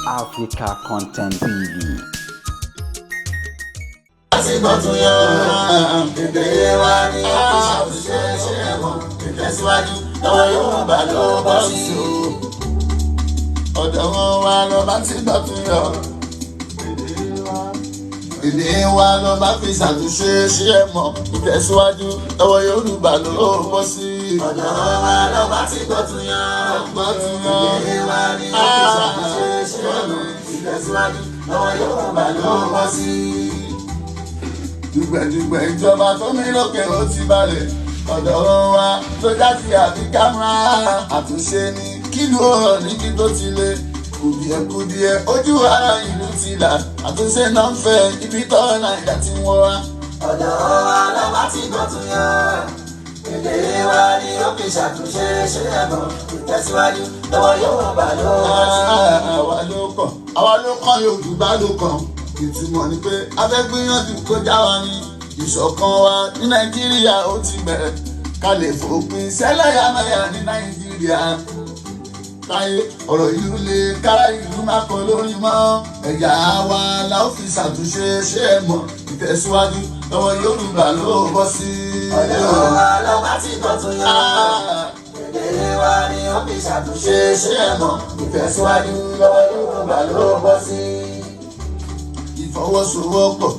Africa Content TV. Lásìkò tún yọ èdè wa ní ṣàtúnṣe ṣe ẹ̀wọ̀n ìtẹ̀síwájú lọ́wọ́ Yorùbá ló bọ́ sí o. Ọ̀dọ̀ wọn wa lọ bá ti gbọ́ tún yọ. Èdè wa lọ bá fi ṣàtúnṣe ṣe ẹ̀mọ̀ ìtẹ̀síwájú lọ́wọ́ Yorùbá ló bọ́ sí. Ọ̀dọ̀ wa lọ bá ti gbọ́ tún yọ. Èdè wa ní ṣàtúnṣe ṣe ẹ̀mọ̀ ìtẹ̀síwájú lọ́wọ́ Yorùbá ló bọ́ sí. Dùgbẹ̀dùgbẹ̀ ìjọba tó mí lókè ó ti balẹ̀, ọ̀dọ̀ wa tó jáde àbí kámúrà àtúnṣe ní kílùú ọ̀rọ̀ níbi tó ti lé kùdìẹ̀kùdìẹ̀ ojú ara ìlú ti là, àtúnṣe náà ń fẹ́ ibi tọ́ Nàìjà tí wọ́n wá. Ọ̀dọ̀ wa lọ bá ti gbọ́ tún yàn. Èdè wa ni ó fi ṣàtúnṣe ṣe ẹ̀mọ́ ìtẹ̀síwájú lọ́wọ́ Yorùbá ló wá sí. Àwa ló kàn, àwa ló kàn, Yorùbá ló kàn. Ìtumọ̀ ni pé a fẹ́ gbìyànjú kó já wa ní ìṣọ̀kan wa ní Nàìjíríà ó ti bẹ̀rẹ̀, ká lè fòpin sẹ́lẹ̀yàmẹ̀yà ní Nàìjíríà. Táyé ọ̀rọ̀ ìlú lè kára ìlú má kọ lórí mọ́, ẹ̀yà wa la ó fi ṣàtúnṣe ṣe é mọ̀ ìtẹ̀síwájú lọ́wọ́ Yorùbá ló bọ́ sí. Ọ̀dọ̀ wa lọ bá ti gbọ́ tún yàn. Èdè wa ni ó fi ṣàtúnṣe ṣe ẹ̀mọ́ ìtẹ̀síwájú lọ́wọ́ Yorùbá ló bọ́ sí. Ìfọwọ́sowọ́pọ̀.